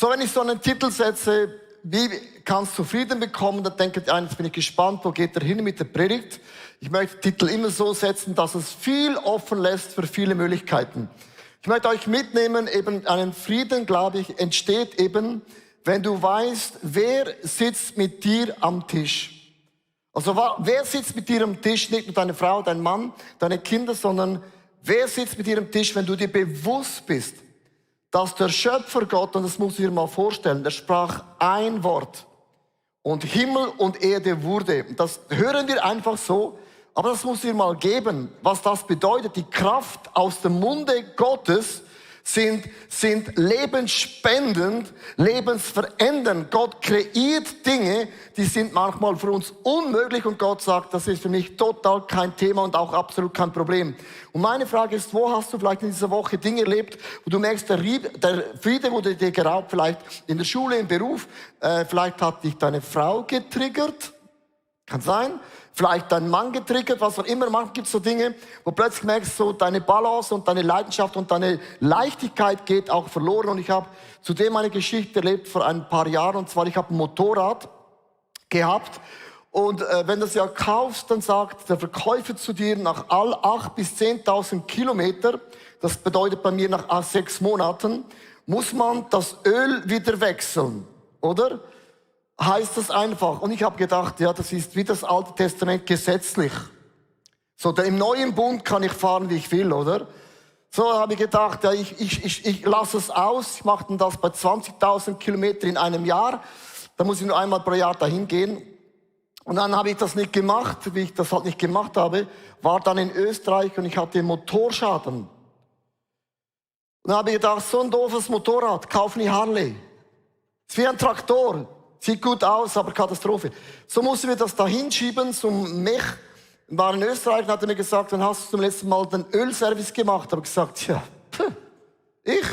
So, wenn ich so einen Titel setze, wie kannst du Frieden bekommen, dann denkt ihr, jetzt bin ich gespannt, wo geht er hin mit der Predigt. Ich möchte den Titel immer so setzen, dass es viel offen lässt für viele Möglichkeiten. Ich möchte euch mitnehmen, eben einen Frieden, glaube ich, entsteht eben, wenn du weißt, wer sitzt mit dir am Tisch. Also wer sitzt mit dir am Tisch, nicht nur deine Frau, dein Mann, deine Kinder, sondern wer sitzt mit dir am Tisch, wenn du dir bewusst bist, dass der Schöpfer Gott, und das muss ich dir mal vorstellen, der sprach ein Wort und Himmel und Erde wurde. Das hören wir einfach so, aber das muss ich dir mal geben, was das bedeutet. Die Kraft aus dem Munde Gottes sind lebensspendend, lebensverändernd. Gott kreiert Dinge, die sind manchmal für uns unmöglich und Gott sagt, das ist für mich total kein Thema und auch absolut kein Problem. Und meine Frage ist, wo hast du vielleicht in dieser Woche Dinge erlebt, wo du merkst, der Friede wurde dir geraubt, vielleicht in der Schule, im Beruf, vielleicht hat dich deine Frau getriggert, kann sein. Vielleicht dein Mann getriggert, was auch immer. Manchmal gibt es so Dinge, wo plötzlich merkst du, deine Balance und deine Leidenschaft und deine Leichtigkeit geht auch verloren. Und ich habe zudem eine Geschichte erlebt vor ein paar Jahren. Und zwar, ich habe ein Motorrad gehabt. Und wenn du es ja kaufst, dann sagt der Verkäufer zu dir, nach all 8.000 bis 10.000 Kilometer, das bedeutet bei mir nach 6 Monaten, muss man das Öl wieder wechseln, oder? Heißt das einfach. Und ich habe gedacht, ja, das ist wie das Alte Testament gesetzlich. So, im neuen Bund kann ich fahren, wie ich will, oder? So habe ich gedacht, ja, ich lasse es aus. Ich mache dann das bei 20.000 Kilometern in einem Jahr. Da muss ich nur einmal pro Jahr dahin gehen. Und dann habe ich das nicht gemacht, wie ich das halt nicht gemacht habe. War dann in Österreich und ich hatte Motorschaden. Und dann habe ich gedacht, so ein doofes Motorrad, kauf nie Harley. Ist wie ein Traktor. Sieht gut aus, aber Katastrophe. So mussten wir das da hinschieben zum Mech. War in Österreich und hat er mir gesagt, dann hast du zum letzten Mal den Ölservice gemacht. Habe ich gesagt, ja, ich?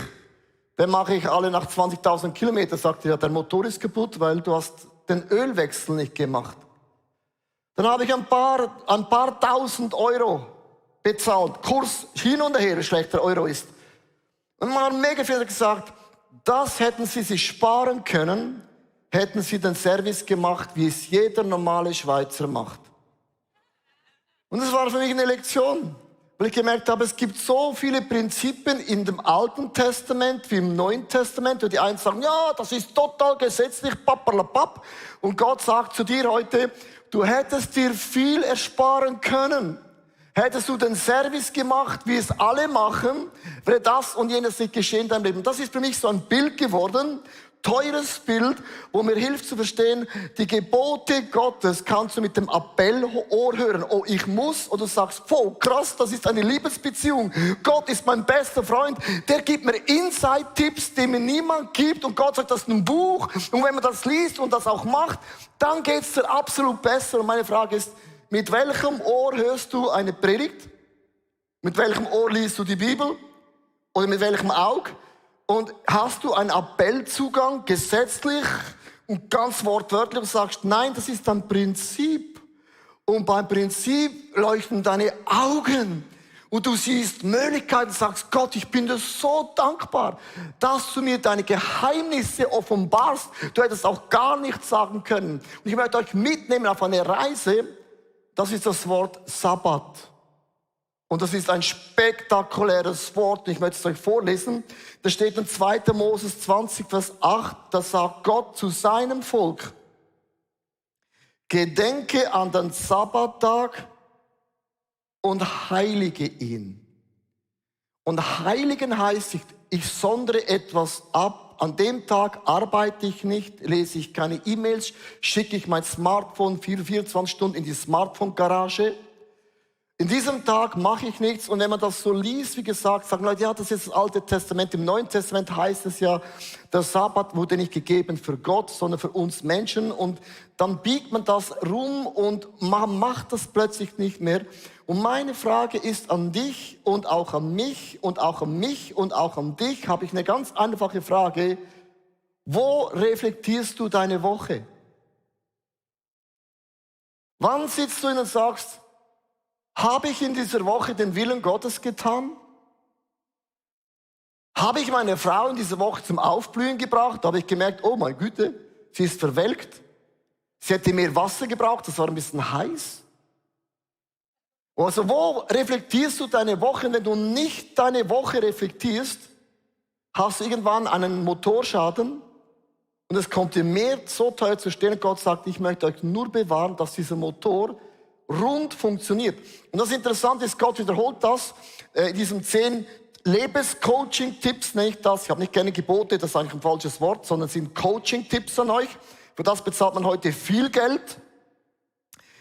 Den mache ich alle nach 20.000 Kilometern. Sagte er, ja, der Motor ist kaputt, weil du hast den Ölwechsel nicht gemacht. Dann habe ich ein paar tausend Euro bezahlt. Kurs hin und her, schlechter Euro ist. Und man hat mega viel gesagt, das hätten sie sich sparen können, hätten sie den Service gemacht, wie es jeder normale Schweizer macht. Und das war für mich eine Lektion, weil ich gemerkt habe, es gibt so viele Prinzipien in dem Alten Testament wie im Neuen Testament, wo die einen sagen, ja, das ist total gesetzlich, pappalapapp. Und Gott sagt zu dir heute, du hättest dir viel ersparen können. Hättest du den Service gemacht, wie es alle machen, wäre das und jenes nicht geschehen in deinem Leben. Das ist für mich so ein Bild geworden, teures Bild, wo mir hilft zu verstehen, die Gebote Gottes kannst du mit dem Appellohr hören. Oh, ich muss, oder du sagst, oh, krass, das ist eine Liebesbeziehung. Gott ist mein bester Freund, der gibt mir Inside-Tipps, die mir niemand gibt. Und Gott sagt, das ist ein Buch. Und wenn man das liest und das auch macht, dann geht's dir absolut besser. Und meine Frage ist, mit welchem Ohr hörst du eine Predigt? Mit welchem Ohr liest du die Bibel? Oder mit welchem Auge? Und hast du einen Appellzugang, gesetzlich und ganz wortwörtlich, und sagst, nein, das ist ein Prinzip. Und beim Prinzip leuchten deine Augen. Und du siehst Möglichkeiten, sagst, Gott, ich bin dir so dankbar, dass du mir deine Geheimnisse offenbarst. Du hättest auch gar nichts sagen können. Und ich möchte euch mitnehmen auf eine Reise, das ist das Wort Sabbat. Und das ist ein spektakuläres Wort. Ich möchte es euch vorlesen. Da steht in 2. Moses 20, Vers 8, da sagt Gott zu seinem Volk, gedenke an den Sabbattag und heilige ihn. Und heiligen heißt, ich sondere etwas ab. An dem Tag arbeite ich nicht, lese ich keine E-Mails, schicke ich mein Smartphone 24 Stunden in die Smartphone-Garage. In diesem Tag mache ich nichts. Und wenn man das so liest, wie gesagt, sagen Leute, ja, das ist das Alte Testament. Im Neuen Testament heißt es ja, der Sabbat wurde nicht gegeben für Gott, sondern für uns Menschen. Und dann biegt man das rum und man macht das plötzlich nicht mehr. Und meine Frage ist an dich und auch an mich und auch an mich und auch an dich, habe ich eine ganz einfache Frage. Wo reflektierst du deine Woche? Wann sitzt du hin und sagst, habe ich in dieser Woche den Willen Gottes getan? Habe ich meine Frau in dieser Woche zum Aufblühen gebracht, da habe ich gemerkt, oh meine Güte, sie ist verwelkt. Sie hätte mehr Wasser gebraucht, das war ein bisschen heiß. Also wo reflektierst du deine Woche? Wenn du nicht deine Woche reflektierst, hast du irgendwann einen Motorschaden und es kommt dir mehr so teuer zu stehen. Gott sagt, ich möchte euch nur bewahren, dass dieser Motor rund funktioniert. Und das Interessante ist, Gott wiederholt das in diesem 10 Lebenscoaching-Tipps, nenne ich das. Ich habe nicht gerne Gebote, das ist eigentlich ein falsches Wort, sondern es sind Coaching-Tipps an euch. Für das bezahlt man heute viel Geld.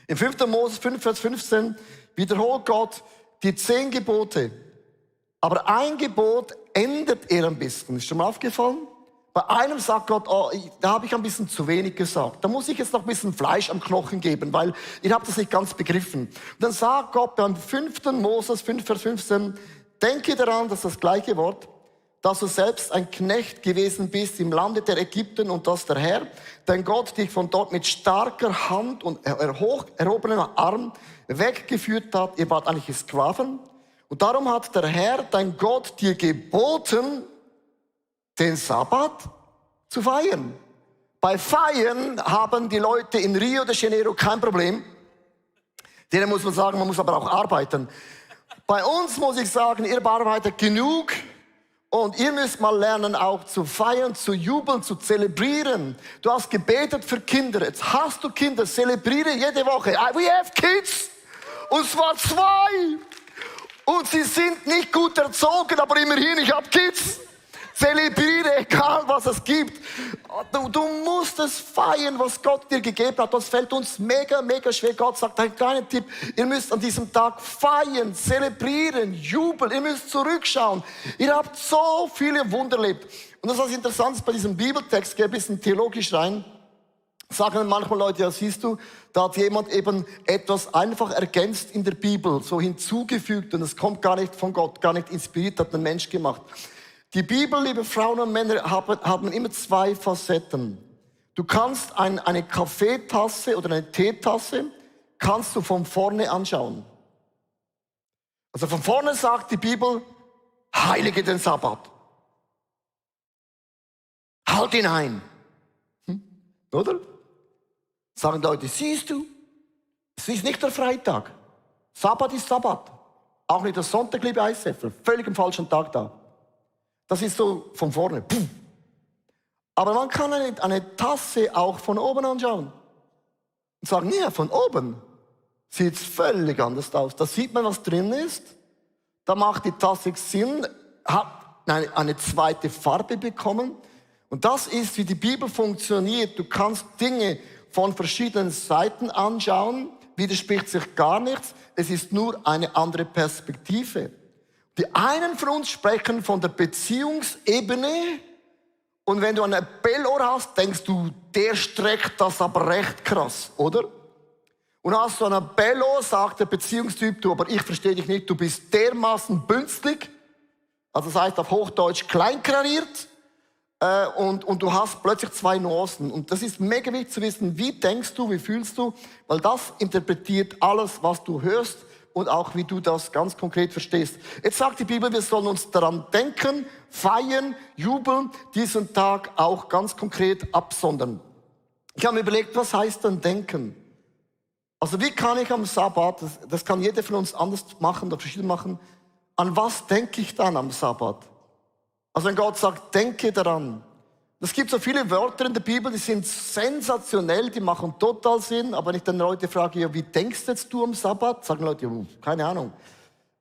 In 5. Mose 5, Vers 15 wiederholt Gott die 10 Gebote. Aber ein Gebot ändert er ein bisschen. Ist schon mal aufgefallen? Bei einem sagt Gott, oh, da habe ich ein bisschen zu wenig gesagt. Da muss ich jetzt noch ein bisschen Fleisch am Knochen geben, weil ihr habt das nicht ganz begriffen. Und dann sagt Gott beim 5. Moses 5, Vers 15, denke daran, das ist das gleiche Wort, dass du selbst ein Knecht gewesen bist im Lande der Ägypten und dass der Herr, dein Gott, dich von dort mit starker Hand und hoch erhobenem Arm weggeführt hat. Ihr wart eigentlich Sklaven. Und darum hat der Herr, dein Gott, dir geboten, den Sabbat zu feiern. Bei Feiern haben die Leute in Rio de Janeiro kein Problem. Denen muss man sagen, man muss aber auch arbeiten. Bei uns muss ich sagen, ihr arbeitet genug und ihr müsst mal lernen, auch zu feiern, zu jubeln, zu zelebrieren. Du hast gebetet für Kinder, jetzt hast du Kinder, zelebriere jede Woche. We have kids, und zwar 2. Und sie sind nicht gut erzogen, aber immerhin, ich habe Kids. Zelebriere, egal was es gibt. Du musst es feiern, was Gott dir gegeben hat. Das fällt uns mega, mega schwer. Gott sagt, ein kleiner Tipp, ihr müsst an diesem Tag feiern, zelebrieren, jubeln. Ihr müsst zurückschauen. Ihr habt so viele Wunder erlebt. Und das, was interessant ist bei diesem Bibeltext, geht ein bisschen theologisch rein. Sagen manchmal Leute, ja siehst du, da hat jemand eben etwas einfach ergänzt in der Bibel, so hinzugefügt und es kommt gar nicht von Gott, gar nicht inspiriert, hat ein Mensch gemacht. Die Bibel, liebe Frauen und Männer, haben immer 2 Facetten. Du kannst eine Kaffeetasse oder eine Teetasse, kannst du von vorne anschauen. Also von vorne sagt die Bibel, heilige den Sabbat. Halt ihn ein. Oder? Sagen Leute, siehst du, es ist nicht der Freitag. Sabbat ist Sabbat. Auch nicht der Sonntag, liebe ICF, völlig am falschen Tag da. Das ist so von vorne. Aber man kann eine Tasse auch von oben anschauen. Und sagen, ja, von oben sieht es völlig anders aus. Da sieht man, was drin ist. Da macht die Tasse Sinn, hat eine zweite Farbe bekommen. Und das ist, wie die Bibel funktioniert. Du kannst Dinge von verschiedenen Seiten anschauen, widerspricht sich gar nichts. Es ist nur eine andere Perspektive. Die einen von uns sprechen von der Beziehungsebene und wenn du ein Appellohr hast, denkst du, der streckt das aber recht krass, oder? Und hast du ein Appellohr, sagt der Beziehungstyp, du, aber ich verstehe dich nicht, du bist dermaßen bünzlig, also das heißt auf Hochdeutsch kleinkariert, und du hast plötzlich 2 Nuancen. Und das ist mega wichtig zu wissen, wie denkst du, wie fühlst du, weil das interpretiert alles, was du hörst und auch wie du das ganz konkret verstehst. Jetzt sagt die Bibel, wir sollen uns daran denken, feiern, jubeln, diesen Tag auch ganz konkret absondern. Ich habe mir überlegt, was heißt denn denken? Also wie kann ich am Sabbat, das kann jeder von uns anders machen oder verschieden machen, an was denke ich dann am Sabbat? Also wenn Gott sagt, denke daran. Es gibt so viele Wörter in der Bibel, die sind sensationell, die machen total Sinn. Aber wenn ich dann Leute frage, ja, wie denkst jetzt du am Sabbat? Sagen Leute, ja, keine Ahnung.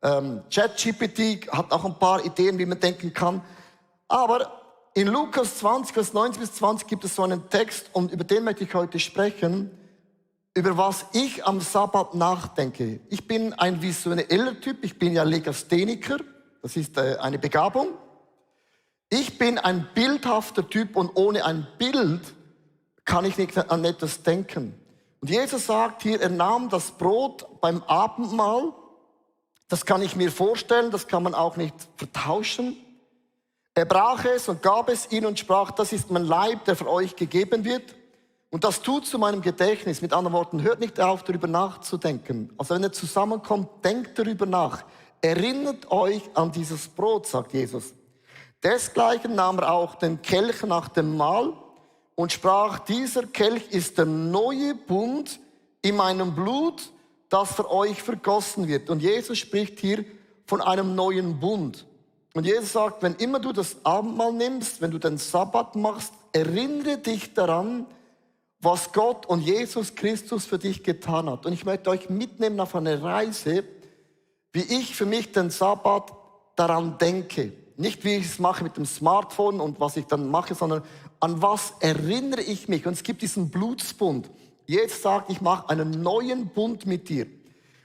ChatGPT hat auch ein paar Ideen, wie man denken kann. Aber in Lukas 20, Vers 19 bis 20 gibt es so einen Text und über den möchte ich heute sprechen, über was ich am Sabbat nachdenke. Ich bin ein visueller Typ, ich bin ja Legastheniker, das ist eine Begabung. Ich bin ein bildhafter Typ und ohne ein Bild kann ich nicht an etwas denken. Und Jesus sagt hier, er nahm das Brot beim Abendmahl. Das kann ich mir vorstellen, das kann man auch nicht vertauschen. Er brach es und gab es ihnen und sprach, das ist mein Leib, der für euch gegeben wird. Und das tut zu meinem Gedächtnis. Mit anderen Worten, hört nicht auf, darüber nachzudenken. Also wenn ihr zusammenkommt, denkt darüber nach. Erinnert euch an dieses Brot, sagt Jesus. Desgleichen nahm er auch den Kelch nach dem Mahl und sprach, dieser Kelch ist der neue Bund in meinem Blut, das für euch vergossen wird. Und Jesus spricht hier von einem neuen Bund. Und Jesus sagt, wenn immer du das Abendmahl nimmst, wenn du den Sabbat machst, erinnere dich daran, was Gott und Jesus Christus für dich getan hat. Und ich möchte euch mitnehmen auf eine Reise, wie ich für mich den Sabbat daran denke. Nicht, wie ich es mache mit dem Smartphone und was ich dann mache, sondern an was erinnere ich mich. Und es gibt diesen Blutsbund. Jesus sagt, ich mache einen neuen Bund mit dir.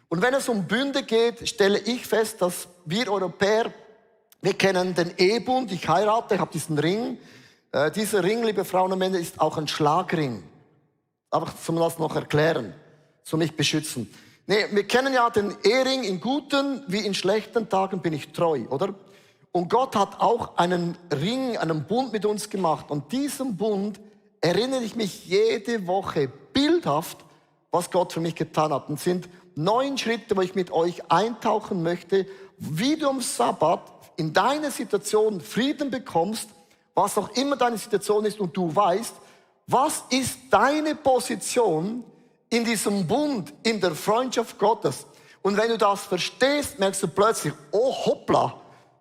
Und wenn es um Bünde geht, stelle ich fest, dass wir Europäer, wir kennen den Ehebund, ich heirate, ich habe diesen Ring. Dieser Ring, liebe Frauen und Männer, ist auch ein Schlagring. Aber zum das noch erklären, zum mich beschützen. Nee, wir kennen ja den Ehering, in guten wie in schlechten Tagen bin ich treu, oder? Und Gott hat auch einen Ring, einen Bund mit uns gemacht. Und diesem Bund erinnere ich mich jede Woche bildhaft, was Gott für mich getan hat. Und es sind 9 Schritte, wo ich mit euch eintauchen möchte, wie du am Sabbat in deiner Situation Frieden bekommst, was auch immer deine Situation ist und du weißt, was ist deine Position in diesem Bund, in der Freundschaft Gottes? Und wenn du das verstehst, merkst du plötzlich, oh hoppla,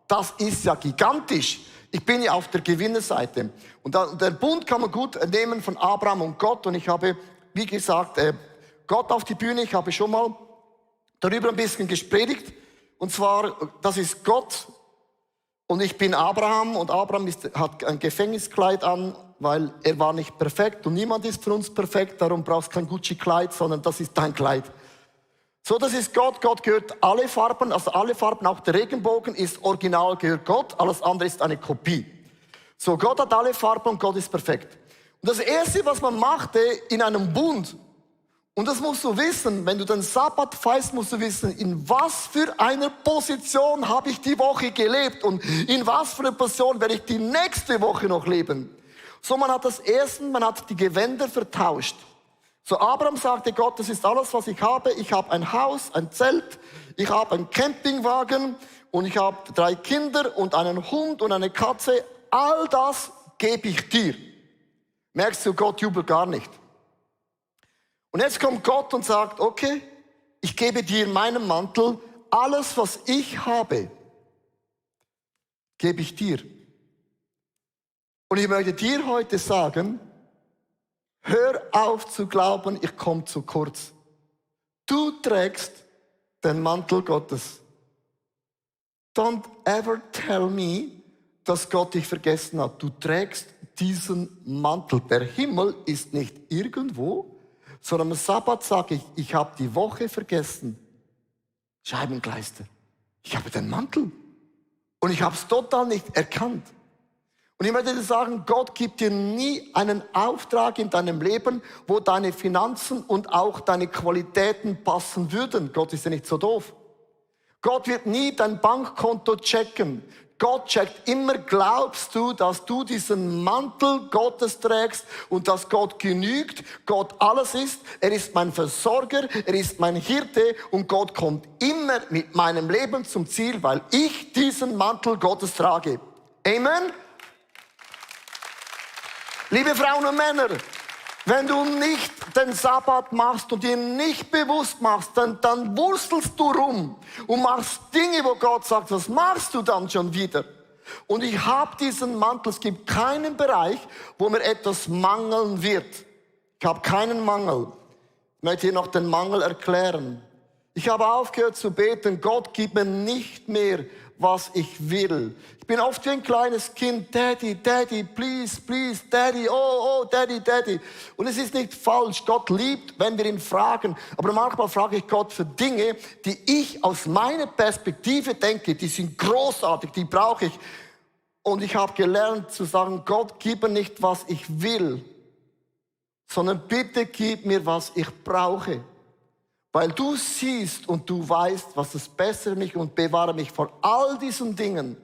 das ist ja gigantisch. Ich bin ja auf der Gewinnerseite. Und der Bund kann man gut nehmen von Abraham und Gott. Und ich habe, wie gesagt, Gott auf die Bühne. Ich habe schon mal darüber ein bisschen gepredigt. Und zwar, das ist Gott und ich bin Abraham. Und Abraham hat ein Gefängniskleid an, weil er war nicht perfekt. Und niemand ist für uns perfekt. Darum brauchst du kein Gucci-Kleid, sondern das ist dein Kleid. So, das ist Gott. Gott gehört alle Farben, also alle Farben, auch der Regenbogen ist original, gehört Gott. Alles andere ist eine Kopie. So, Gott hat alle Farben und Gott ist perfekt. Und das Erste, was man machte in einem Bund, und das musst du wissen, wenn du den Sabbat feierst, musst du wissen, in was für einer Position habe ich die Woche gelebt und in was für einer Position werde ich die nächste Woche noch leben. So, man hat die Gewänder vertauscht. So, Abraham sagte Gott, das ist alles, was ich habe. Ich habe ein Haus, ein Zelt, ich habe einen Campingwagen und ich habe 3 Kinder und einen Hund und eine Katze. All das gebe ich dir. Merkst du, Gott jubelt gar nicht. Und jetzt kommt Gott und sagt, okay, ich gebe dir in meinem Mantel alles, was ich habe, gebe ich dir. Und ich möchte dir heute sagen, hör auf zu glauben, ich komme zu kurz. Du trägst den Mantel Gottes. Don't ever tell me, dass Gott dich vergessen hat. Du trägst diesen Mantel. Der Himmel ist nicht irgendwo, sondern am Sabbat sage ich habe die Woche vergessen. Scheibenkleister. Ich habe den Mantel. Und ich habe es total nicht erkannt. Und ich möchte dir sagen, Gott gibt dir nie einen Auftrag in deinem Leben, wo deine Finanzen und auch deine Qualitäten passen würden. Gott ist ja nicht so doof. Gott wird nie dein Bankkonto checken. Gott checkt immer, glaubst du, dass du diesen Mantel Gottes trägst und dass Gott genügt, Gott alles ist. Er ist mein Versorger, er ist mein Hirte und Gott kommt immer mit meinem Leben zum Ziel, weil ich diesen Mantel Gottes trage. Amen. Liebe Frauen und Männer, wenn du nicht den Sabbat machst und ihn nicht bewusst machst, dann wurstelst du rum und machst Dinge, wo Gott sagt, was machst du dann schon wieder? Und ich habe diesen Mantel, es gibt keinen Bereich, wo mir etwas mangeln wird. Ich habe keinen Mangel. Ich möchte hier noch den Mangel erklären. Ich habe aufgehört zu beten, Gott gib mir nicht mehr, was ich will. Ich bin oft wie ein kleines Kind, Daddy, Daddy, please, please, Daddy, oh, Daddy, Daddy. Und es ist nicht falsch, Gott liebt, wenn wir ihn fragen. Aber manchmal frage ich Gott für Dinge, die ich aus meiner Perspektive denke, die sind großartig, die brauche ich. Und ich habe gelernt zu sagen, Gott, gib mir nicht, was ich will, sondern bitte gib mir, was ich brauche. Weil du siehst und du weißt, was das Bessere mich und bewahre mich vor all diesen Dingen,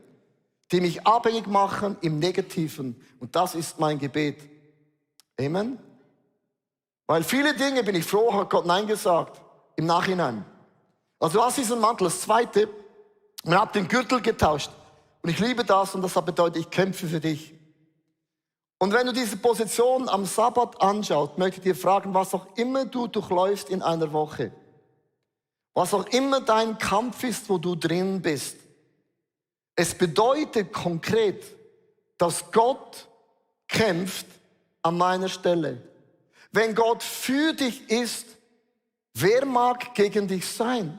die mich abhängig machen im Negativen. Und das ist mein Gebet. Amen. Weil viele Dinge, bin ich froh, hat Gott Nein gesagt, im Nachhinein. Also du hast diesen Mantel. Das Zweite, man hat den Gürtel getauscht. Und ich liebe das und das bedeutet, ich kämpfe für dich. Und wenn du diese Position am Sabbat anschaust, möchte ich dir fragen, was auch immer du durchläufst in einer Woche, was auch immer dein Kampf ist, wo du drin bist. Es bedeutet konkret, dass Gott kämpft an meiner Stelle. Wenn Gott für dich ist, wer mag gegen dich sein?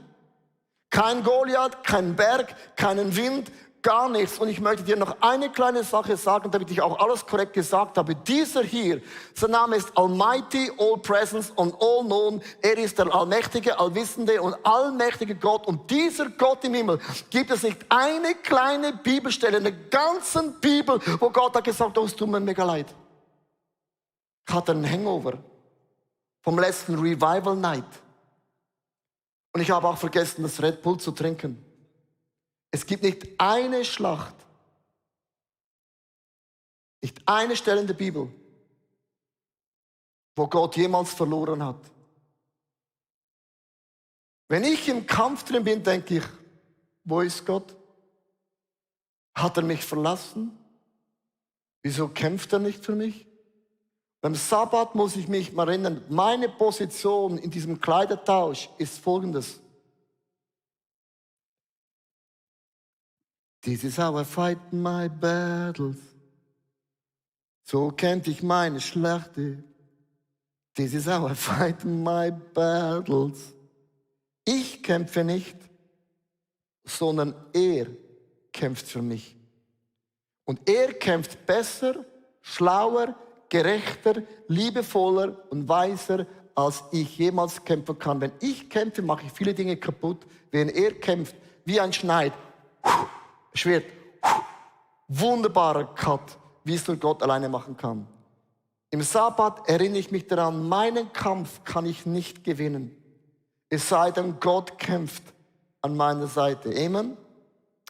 Kein Goliath, kein Berg, keinen Wind, gar nichts. Und ich möchte dir noch eine kleine Sache sagen, damit ich auch alles korrekt gesagt habe. Dieser hier, sein Name ist Almighty, All Presence und All Known. Er ist der allmächtige, allwissende und allmächtige Gott. Und dieser Gott im Himmel gibt es nicht eine kleine Bibelstelle in der ganzen Bibel, wo Gott hat gesagt, oh, es tut mir mega leid. Ich hatte einen Hangover vom letzten Revival Night. Und ich habe auch vergessen, das Red Bull zu trinken. Es gibt nicht eine Schlacht, nicht eine Stelle in der Bibel, wo Gott jemals verloren hat. Wenn ich im Kampf drin bin, denke ich, wo ist Gott? Hat er mich verlassen? Wieso kämpft er nicht für mich? Beim Sabbat muss ich mich mal erinnern, meine Position in diesem Kleidertausch ist folgendes. This is how I fight my battles. So kämpfe ich meine Schlachten. This is how I fight my battles. Ich kämpfe nicht, sondern er kämpft für mich. Und er kämpft besser, schlauer, gerechter, liebevoller und weiser, als ich jemals kämpfen kann. Wenn ich kämpfe, mache ich viele Dinge kaputt. Wenn er kämpft, wie ein Schneid, Schwert, wunderbarer Cut, wie es nur Gott alleine machen kann. Im Sabbat erinnere ich mich daran, meinen Kampf kann ich nicht gewinnen. Es sei denn, Gott kämpft an meiner Seite. Amen.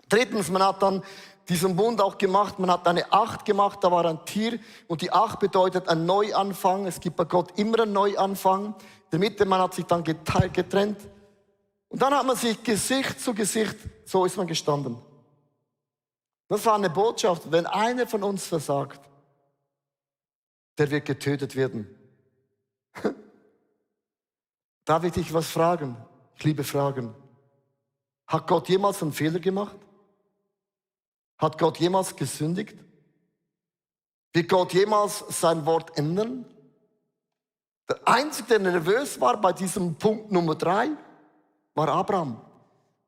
Drittens, man hat dann diesen Bund auch gemacht, man hat eine Acht gemacht, da war ein Tier und die Acht bedeutet ein Neuanfang. Es gibt bei Gott immer einen Neuanfang. In der Mitte, man hat sich dann getrennt und dann hat man sich Gesicht zu Gesicht, so ist man gestanden. Das war eine Botschaft, wenn einer von uns versagt, der wird getötet werden. Darf ich dich was fragen? Ich liebe Fragen. Hat Gott jemals einen Fehler gemacht? Hat Gott jemals gesündigt? Wird Gott jemals sein Wort ändern? Der Einzige, der nervös war bei diesem Punkt Nummer 3, war Abraham.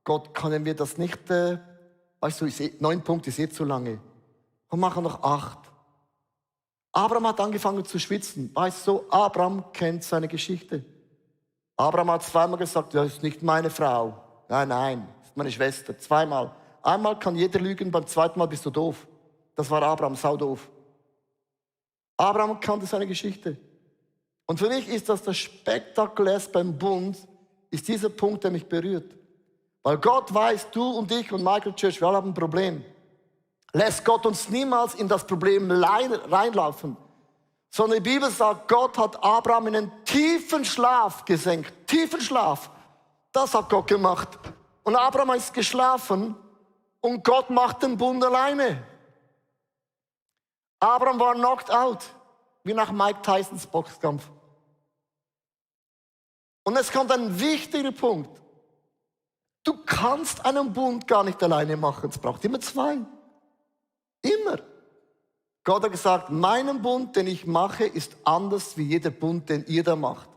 Gott, können wir das nicht, weißt du, 9 Punkte ist eh zu lange. Wir machen noch 8. Abraham hat angefangen zu schwitzen. Weißt du, Abraham kennt seine Geschichte. Abraham hat zweimal gesagt, das ist nicht meine Frau. Nein, nein, das ist meine Schwester. Zweimal. Einmal kann jeder lügen, beim zweiten Mal bist du doof. Das war Abraham, saudoof. Abraham kannte seine Geschichte. Und für mich ist das Spektakulärste beim Bund, ist dieser Punkt, der mich berührt. Weil Gott weiß, du und ich und Michael Church, wir alle haben ein Problem. Lässt Gott uns niemals in das Problem reinlaufen. Sondern die Bibel sagt, Gott hat Abraham in einen tiefen Schlaf gesenkt. Tiefen Schlaf. Das hat Gott gemacht. Und Abraham ist geschlafen und Gott macht den Bund alleine. Abraham war knocked out, wie nach Mike Tysons Boxkampf. Und es kommt ein wichtiger Punkt. Du kannst einen Bund gar nicht alleine machen. Es braucht immer 2. Immer. Gott hat gesagt, meinen Bund, den ich mache, ist anders wie jeder Bund, den ihr da macht.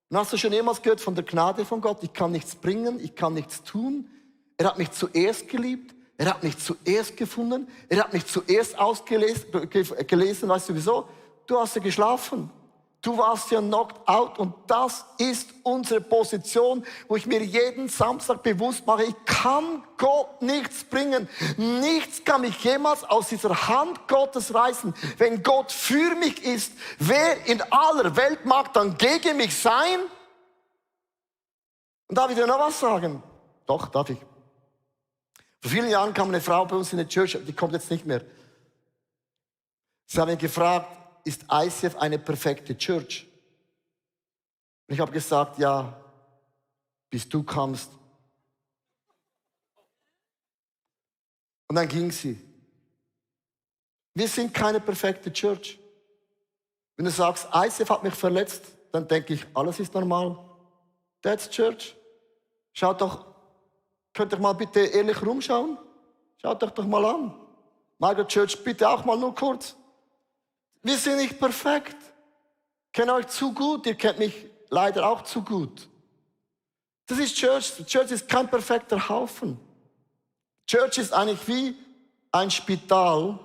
Und hast du schon jemals gehört von der Gnade von Gott? Ich kann nichts bringen, ich kann nichts tun. Er hat mich zuerst geliebt, er hat mich zuerst gefunden, er hat mich zuerst ausgelesen. Weißt du wieso? Du hast ja geschlafen. Du warst ja knocked out und das ist unsere Position, wo ich mir jeden Samstag bewusst mache, ich kann Gott nichts bringen. Nichts kann mich jemals aus dieser Hand Gottes reißen. Wenn Gott für mich ist, wer in aller Welt mag dann gegen mich sein? Und darf ich dir noch was sagen? Doch, darf ich. Vor vielen Jahren kam eine Frau bei uns in die Church, die kommt jetzt nicht mehr. Sie hat mich gefragt, ist ICF eine perfekte Church? Und ich habe gesagt, ja, bis du kamst. Und dann ging sie. Wir sind keine perfekte Church. Wenn du sagst, ICF hat mich verletzt, dann denke ich, alles ist normal. That's Church. Schaut doch, könnt ihr mal bitte ehrlich rumschauen? Schaut euch doch mal an. Margaret Church, bitte auch mal nur kurz. Wir sind nicht perfekt. Ich kenne euch zu gut, ihr kennt mich leider auch zu gut. Das ist Church. Church ist kein perfekter Haufen. Church ist eigentlich wie ein Spital,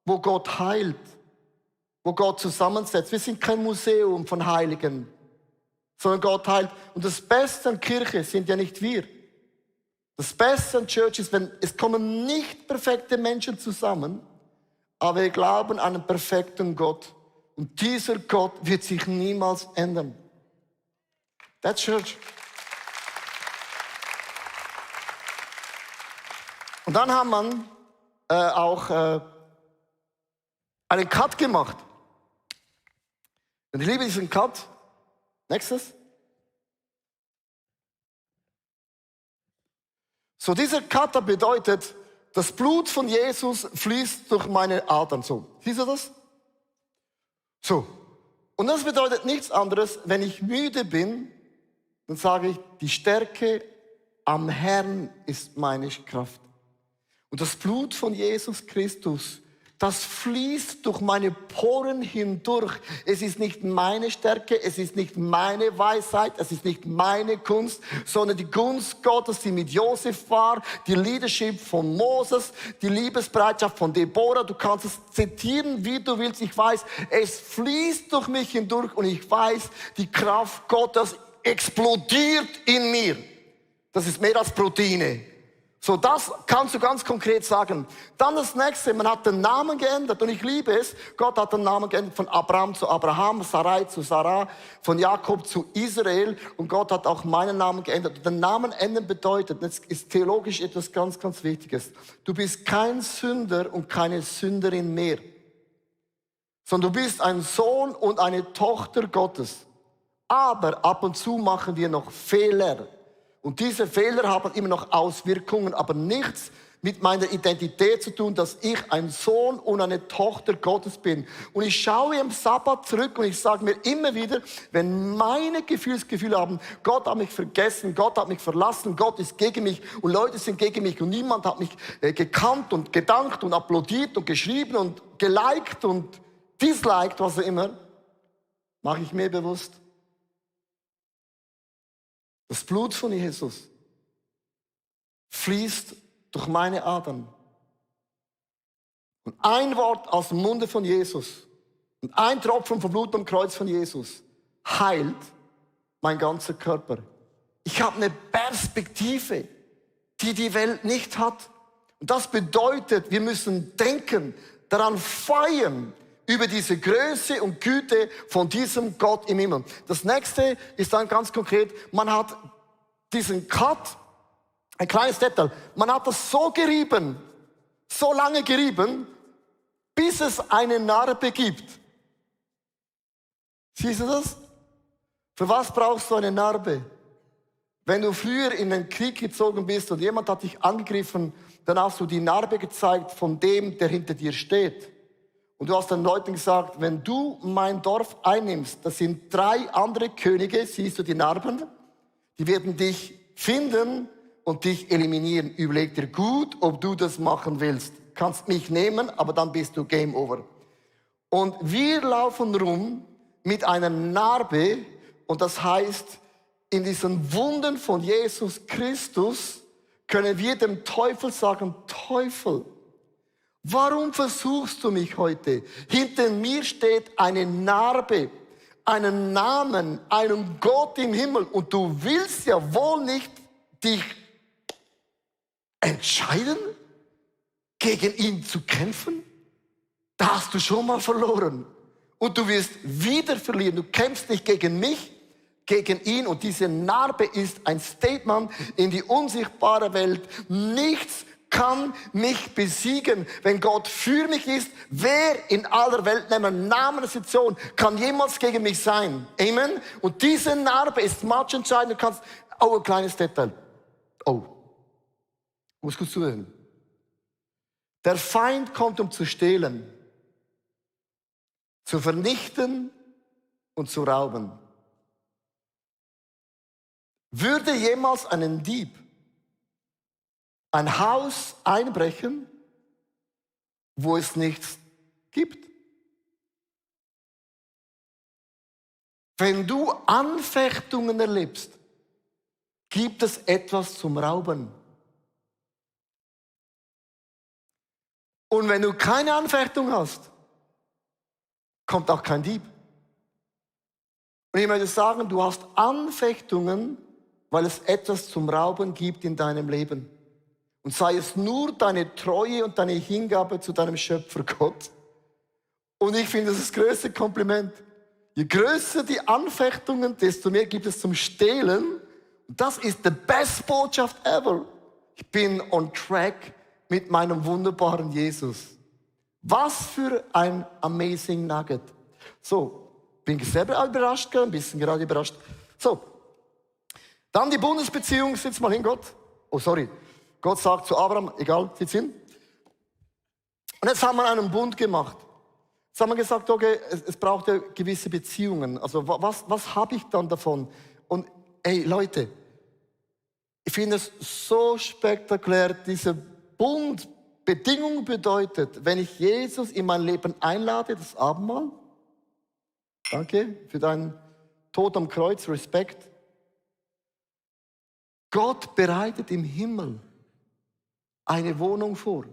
wo Gott heilt, wo Gott zusammensetzt. Wir sind kein Museum von Heiligen, sondern Gott heilt. Und das Beste an Kirche sind ja nicht wir. Das Beste an Church ist, wenn es kommen nicht perfekte Menschen zusammen, aber wir glauben an einen perfekten Gott. Und dieser Gott wird sich niemals ändern. That's Church. Und dann haben wir auch einen Cut gemacht. Und ich liebe diesen Cut. Nächstes. So, dieser Cut bedeutet, das Blut von Jesus fließt durch meine Adern. So, siehst du das? So. Und das bedeutet nichts anderes, wenn ich müde bin, dann sage ich, die Stärke am Herrn ist meine Kraft. Und das Blut von Jesus Christus, das fließt durch meine Poren hindurch. Es ist nicht meine Stärke, es ist nicht meine Weisheit, es ist nicht meine Kunst, sondern die Gunst Gottes, die mit Josef war, die Leadership von Moses, die Liebesbereitschaft von Deborah. Du kannst es zitieren, wie du willst. Ich weiß, es fließt durch mich hindurch und ich weiß, die Kraft Gottes explodiert in mir. Das ist mehr als Proteine. So, das kannst du ganz konkret sagen. Dann das nächste, man hat den Namen geändert und ich liebe es. Gott hat den Namen geändert von Abraham zu Abraham, Sarai zu Sarah, von Jakob zu Israel und Gott hat auch meinen Namen geändert. Und den Namen ändern bedeutet, das ist theologisch etwas ganz, ganz Wichtiges. Du bist kein Sünder und keine Sünderin mehr, sondern du bist ein Sohn und eine Tochter Gottes. Aber ab und zu machen wir noch Fehler. Und diese Fehler haben immer noch Auswirkungen, aber nichts mit meiner Identität zu tun, dass ich ein Sohn und eine Tochter Gottes bin. Und ich schaue am Sabbat zurück und ich sage mir immer wieder, wenn meine Gefühle haben, Gott hat mich vergessen, Gott hat mich verlassen, Gott ist gegen mich und Leute sind gegen mich und niemand hat mich gekannt und gedankt und applaudiert und geschrieben und geliked und disliked, was auch immer, mache ich mir bewusst. Das Blut von Jesus fließt durch meine Adern. Und ein Wort aus dem Munde von Jesus und ein Tropfen vom Blut am Kreuz von Jesus heilt mein ganzer Körper. Ich habe eine Perspektive, die die Welt nicht hat. Und das bedeutet, wir müssen denken, daran feiern, über diese Größe und Güte von diesem Gott im Himmel. Das nächste ist dann ganz konkret, man hat diesen Cut, ein kleines Detail, man hat das so gerieben, so lange gerieben, bis es eine Narbe gibt. Siehst du das? Für was brauchst du eine Narbe? Wenn du früher in den Krieg gezogen bist und jemand hat dich angegriffen, dann hast du die Narbe gezeigt von dem, der hinter dir steht. Und du hast den Leuten gesagt, wenn du mein Dorf einnimmst, das sind 3 andere Könige, siehst du die Narben, die werden dich finden und dich eliminieren. Überleg dir gut, ob du das machen willst. Kannst mich nehmen, aber dann bist du Game Over. Und wir laufen rum mit einer Narbe und das heißt, in diesen Wunden von Jesus Christus können wir dem Teufel sagen, Teufel, warum versuchst du mich heute? Hinter mir steht eine Narbe, einen Namen, einen Gott im Himmel. Und du willst ja wohl nicht dich entscheiden, gegen ihn zu kämpfen? Da hast du schon mal verloren. Und du wirst wieder verlieren. Du kämpfst nicht gegen mich, gegen ihn. Und diese Narbe ist ein Statement in die unsichtbare Welt. Nichts kann mich besiegen, wenn Gott für mich ist. Wer in aller Welt, nehmen Namen der Situation, kann jemals gegen mich sein? Amen. Und diese Narbe ist matchentscheidend. Du kannst, ein kleines Detail. Muss gut zuhören. Der Feind kommt, um zu stehlen, zu vernichten und zu rauben. Würde jemals einen Dieb ein Haus einbrechen, wo es nichts gibt? Wenn du Anfechtungen erlebst, gibt es etwas zum Rauben. Und wenn du keine Anfechtung hast, kommt auch kein Dieb. Und ich möchte sagen, du hast Anfechtungen, weil es etwas zum Rauben gibt in deinem Leben. Und sei es nur deine Treue und deine Hingabe zu deinem Schöpfer Gott. Und ich finde, das ist das größte Kompliment. Je größer die Anfechtungen, desto mehr gibt es zum Stehlen. Und das ist die beste Botschaft ever. Ich bin on track mit meinem wunderbaren Jesus. Was für ein amazing Nugget. So, bin selber überrascht, ein bisschen gerade überrascht. So, dann die Bundesbeziehung, sitz mal hin, Gott. Oh, sorry. Gott sagt zu Abraham, egal, sitz hin. Und jetzt haben wir einen Bund gemacht. Jetzt haben wir gesagt, okay, es braucht ja gewisse Beziehungen. Also was habe ich dann davon? Und ey, Leute, ich finde es so spektakulär, dieser Bund, Bedingung bedeutet, wenn ich Jesus in mein Leben einlade, das Abendmahl, danke für deinen Tod am Kreuz, Respekt. Gott bereitet im Himmel eine Wohnung vor.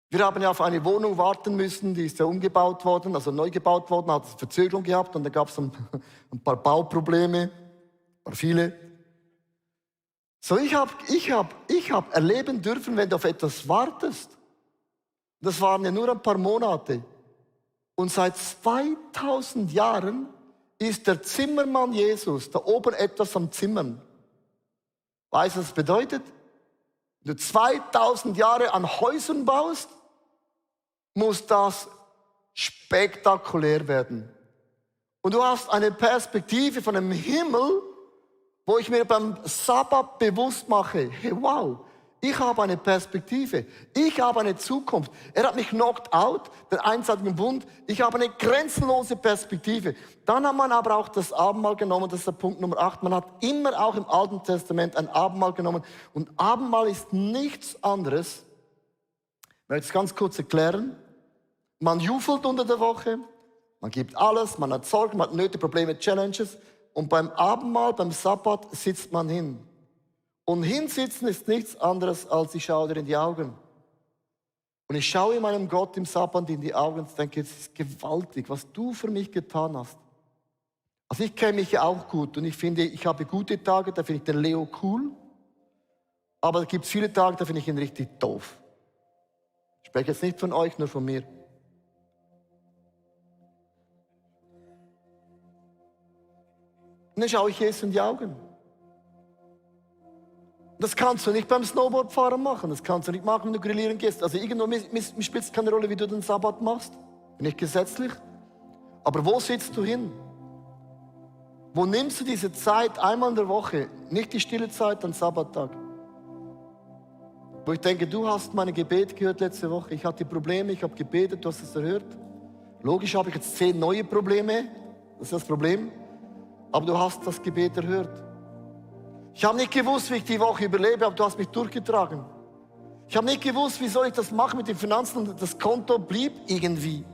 Wir haben ja auf eine Wohnung warten müssen, die ist ja umgebaut worden, also neu gebaut worden, hat Verzögerung gehabt und da gab es ein paar Bauprobleme, viele. So, ich hab erleben dürfen, wenn du auf etwas wartest. Das waren ja nur ein paar Monate. Und seit 2000 Jahren ist der Zimmermann Jesus da oben etwas am Zimmern. Weißt du, was das bedeutet? Wenn du 2000 Jahre an Häusern baust, muss das spektakulär werden. Und du hast eine Perspektive von dem Himmel, wo ich mir beim Sabbat bewusst mache, hey, wow, ich habe eine Perspektive, ich habe eine Zukunft. Er hat mich knocked out, den einseitigen Bund, ich habe eine grenzenlose Perspektive. Dann hat man aber auch das Abendmahl genommen, das ist der Punkt Nummer 8. Man hat immer auch im Alten Testament ein Abendmahl genommen. Und Abendmahl ist nichts anderes, ich möchte es ganz kurz erklären, man jufelt unter der Woche, man gibt alles, man hat Sorgen, man hat Nöte, Probleme, Challenges. Und beim Abendmahl, beim Sabbat, sitzt man hin. Und hinsitzen ist nichts anderes, als ich schaue dir in die Augen. Und ich schaue meinem Gott im Sabbat in die Augen und denke, es ist gewaltig, was du für mich getan hast. Also ich kenne mich ja auch gut und ich finde, ich habe gute Tage, da finde ich den Leo cool. Aber es gibt viele Tage, da finde ich ihn richtig doof. Ich spreche jetzt nicht von euch, nur von mir. Und dann schaue ich Jesus in die Augen. Das kannst du nicht beim Snowboardfahren machen. Das kannst du nicht machen, wenn du grillieren gehst. Also irgendwo mir spielt es keine Rolle, wie du den Sabbat machst. Nicht gesetzlich. Aber wo sitzt du hin? Wo nimmst du diese Zeit einmal in der Woche? Nicht die stille Zeit am Sabbattag. Wo ich denke, du hast meine Gebete gehört letzte Woche. Ich hatte Probleme, ich habe gebetet, du hast es erhört. Logisch habe ich jetzt 10 neue Probleme. Das ist das Problem. Aber du hast das Gebet erhört. Ich habe nicht gewusst, wie ich die Woche überlebe, aber du hast mich durchgetragen. Ich habe nicht gewusst, wie soll ich das machen mit den Finanzen und das Konto blieb irgendwie.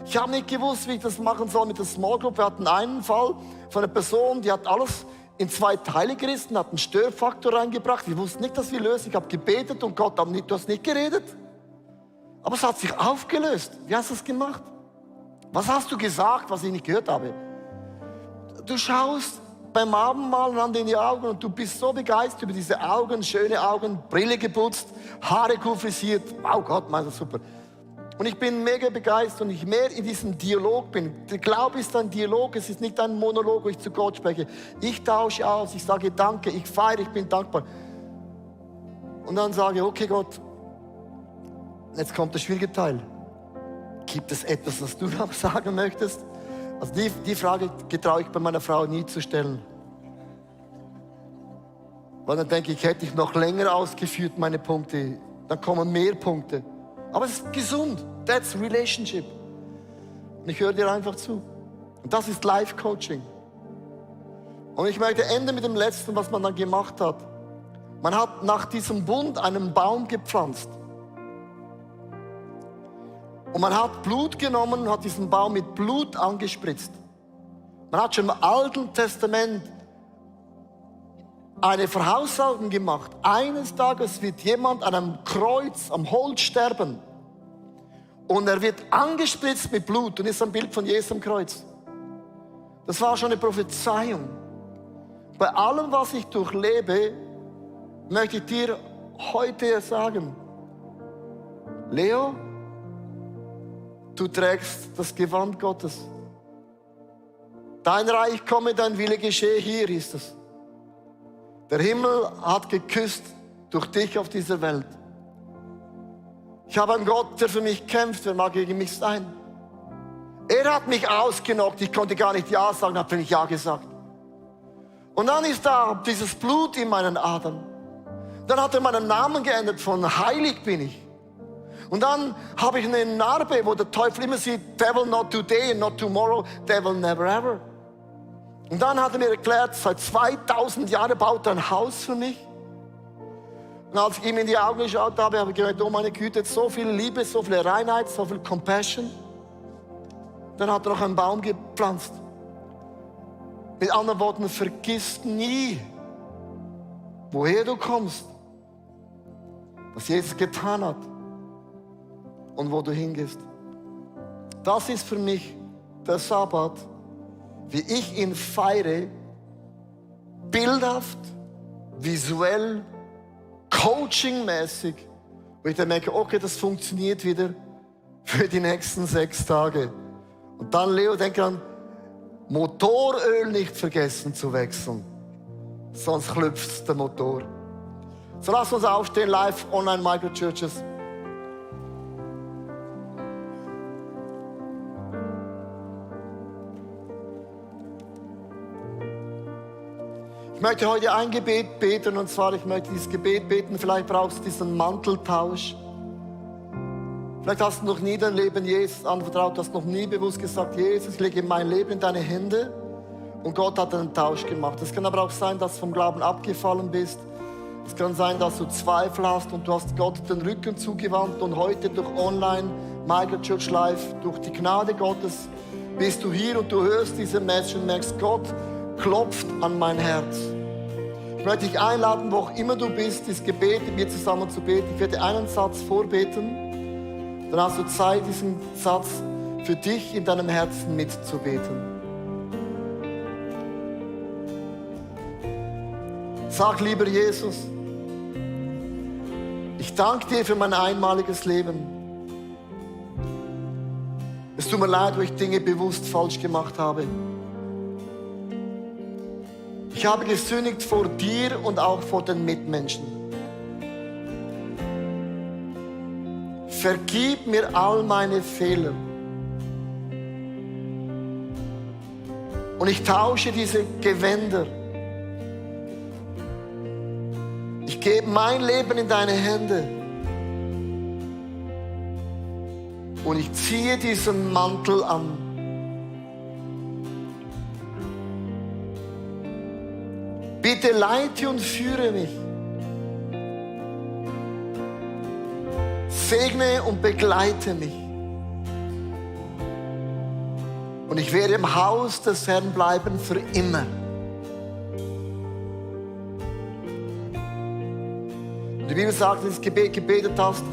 Ich habe nicht gewusst, wie ich das machen soll mit der Small Group. Wir hatten einen Fall von einer Person, die hat alles in 2 Teile gerissen, hat einen Störfaktor reingebracht. Ich wusste nicht, dass wir lösen. Ich habe gebetet und Gott, du hast nicht geredet. Aber es hat sich aufgelöst. Wie hast du das gemacht? Was hast du gesagt, was ich nicht gehört habe? Du schaust beim Abendmahl einander in die Augen und du bist so begeistert über diese Augen, schöne Augen, Brille geputzt, Haare cool frisiert. Wow, Gott, mein, das ist super. Und ich bin mega begeistert und ich mehr in diesem Dialog bin. Der Glaube ist ein Dialog, es ist nicht ein Monolog, wo ich zu Gott spreche. Ich tausche aus, ich sage Danke, ich feiere, ich bin dankbar. Und dann sage ich, okay Gott, jetzt kommt der schwierige Teil. Gibt es etwas, was du noch sagen möchtest? Also die Frage getraue ich bei meiner Frau nie zu stellen. Weil dann denke ich, hätte ich noch länger ausgeführt, meine Punkte. dann kommen mehr Punkte. Aber es ist gesund. That's relationship. Und ich höre dir einfach zu. Und das ist Life-Coaching. Und ich möchte enden mit dem Letzten, was man dann gemacht hat. Man hat nach diesem Bund einen Baum gepflanzt. Und man hat Blut genommen und hat diesen Baum mit Blut angespritzt. Man hat schon im Alten Testament eine Voraussagung gemacht. Eines Tages wird jemand an einem Kreuz, am Holz sterben. Und er wird angespritzt mit Blut und ist ein Bild von Jesus am Kreuz. Das war schon eine Prophezeiung. Bei allem, was ich durchlebe, möchte ich dir heute sagen, Leo, du trägst das Gewand Gottes. Dein Reich komme, dein Wille geschehe, hier ist es. Der Himmel hat geküsst durch dich auf dieser Welt. Ich habe einen Gott, der für mich kämpft, wer mag gegen mich sein? Er hat mich ausgenockt, ich konnte gar nicht Ja sagen, hat für mich Ja gesagt. Und dann ist da dieses Blut in meinen Adern. Dann hat er meinen Namen geändert von heilig bin ich. Und dann habe ich eine Narbe, wo der Teufel immer sieht, Devil not today and not tomorrow, devil never ever. Und dann hat er mir erklärt, seit 2000 Jahren baut er ein Haus für mich. Und als ich ihm in die Augen geschaut habe, habe ich gedacht, oh meine Güte, so viel Liebe, so viel Reinheit, so viel Compassion. Dann hat er noch einen Baum gepflanzt. Mit anderen Worten, vergiss nie, woher du kommst, was Jesus getan hat und wo du hingehst. Das ist für mich der Sabbat, wie ich ihn feiere, bildhaft, visuell, coachingmäßig, wo ich dann merke, okay, das funktioniert wieder für die nächsten 6 Tage. Und dann, Leo, denke an, Motoröl nicht vergessen zu wechseln, sonst klüpft der Motor. So lass uns aufstehen, live, online, Microchurches. Ich möchte heute ein Gebet beten, und zwar, ich möchte dieses Gebet beten, vielleicht brauchst du diesen Manteltausch. Vielleicht hast du noch nie dein Leben Jesus anvertraut, hast noch nie bewusst gesagt, Jesus, ich lege mein Leben in deine Hände, und Gott hat einen Tausch gemacht. Es kann aber auch sein, dass du vom Glauben abgefallen bist. Es kann sein, dass du Zweifel hast und du hast Gott den Rücken zugewandt, und heute durch Online, Microchurch Live, durch die Gnade Gottes bist du hier und du hörst diese Message und merkst, Gott klopft an mein Herz. Ich möchte dich einladen, wo auch immer du bist, dieses Gebet mit mir zusammen zu beten. Ich werde einen Satz vorbeten. Dann hast du Zeit, diesen Satz für dich in deinem Herzen mitzubeten. Sag, lieber Jesus, ich danke dir für mein einmaliges Leben. Es tut mir leid, wo ich Dinge bewusst falsch gemacht habe. Ich habe gesündigt vor dir und auch vor den Mitmenschen. Vergib mir all meine Fehler. Und ich tausche diese Gewänder. Ich gebe mein Leben in deine Hände. Und ich ziehe diesen Mantel an. Bitte leite und führe mich. Segne und begleite mich. Und ich werde im Haus des Herrn bleiben für immer. Und die Bibel sagt, dass du das Gebet gebetet hast,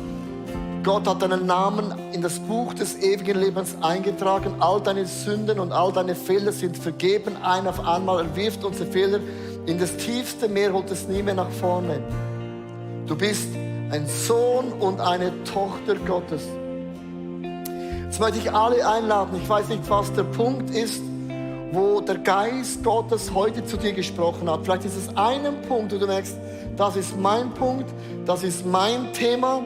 Gott hat deinen Namen in das Buch des ewigen Lebens eingetragen. All deine Sünden und all deine Fehler sind vergeben. Ein auf einmal, er wirft unsere Fehler in das tiefste Meer, holt es nie mehr nach vorne. Du bist ein Sohn und eine Tochter Gottes. Jetzt möchte ich alle einladen. Ich weiß nicht, was der Punkt ist, wo der Geist Gottes heute zu dir gesprochen hat. Vielleicht ist es einen Punkt, wo du merkst, das ist mein Punkt, das ist mein Thema,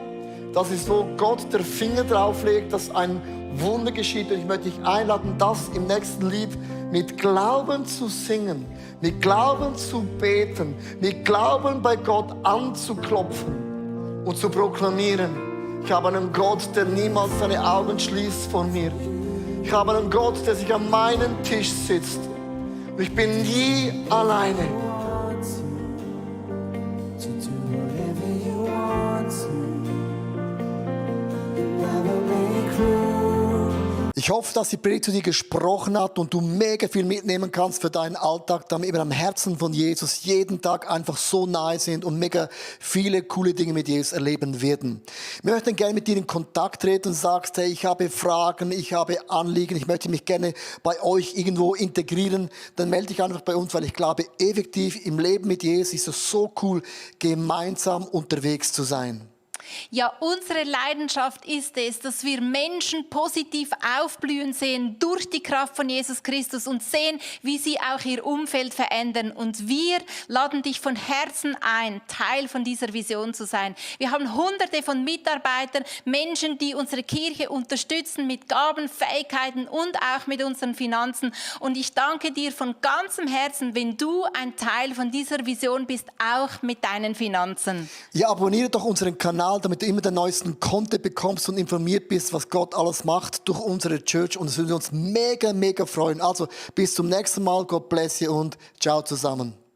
das ist, wo Gott der Finger drauf legt, dass ein Wunder geschieht. Und ich möchte dich einladen, das im nächsten Lied mit Glauben zu singen, mit Glauben zu beten, mit Glauben bei Gott anzuklopfen und zu proklamieren, ich habe einen Gott, der niemals seine Augen schließt von mir. Ich habe einen Gott, der sich an meinen Tisch sitzt. Und ich bin nie alleine. Ich hoffe, dass die Predigt zu dir gesprochen hat und du mega viel mitnehmen kannst für deinen Alltag, damit wir am Herzen von Jesus jeden Tag einfach so nahe sind und mega viele coole Dinge mit Jesus erleben werden. Wir möchten gerne mit dir in Kontakt treten und sagst, hey, ich habe Fragen, ich habe Anliegen, ich möchte mich gerne bei euch irgendwo integrieren, dann melde dich einfach bei uns, weil ich glaube, effektiv im Leben mit Jesus ist es so cool, gemeinsam unterwegs zu sein. Ja, unsere Leidenschaft ist es, dass wir Menschen positiv aufblühen sehen durch die Kraft von Jesus Christus und sehen, wie sie auch ihr Umfeld verändern. Und wir laden dich von Herzen ein, Teil von dieser Vision zu sein. Wir haben Hunderte von Mitarbeitern, Menschen, die unsere Kirche unterstützen mit Gaben, Fähigkeiten und auch mit unseren Finanzen. Und ich danke dir von ganzem Herzen, wenn du ein Teil von dieser Vision bist, auch mit deinen Finanzen. Ja, abonniere doch unseren Kanal, damit du immer den neuesten Content bekommst und informiert bist, was Gott alles macht durch unsere Church. Und es würde uns mega, mega freuen. Also bis zum nächsten Mal. Gott bless you und ciao zusammen.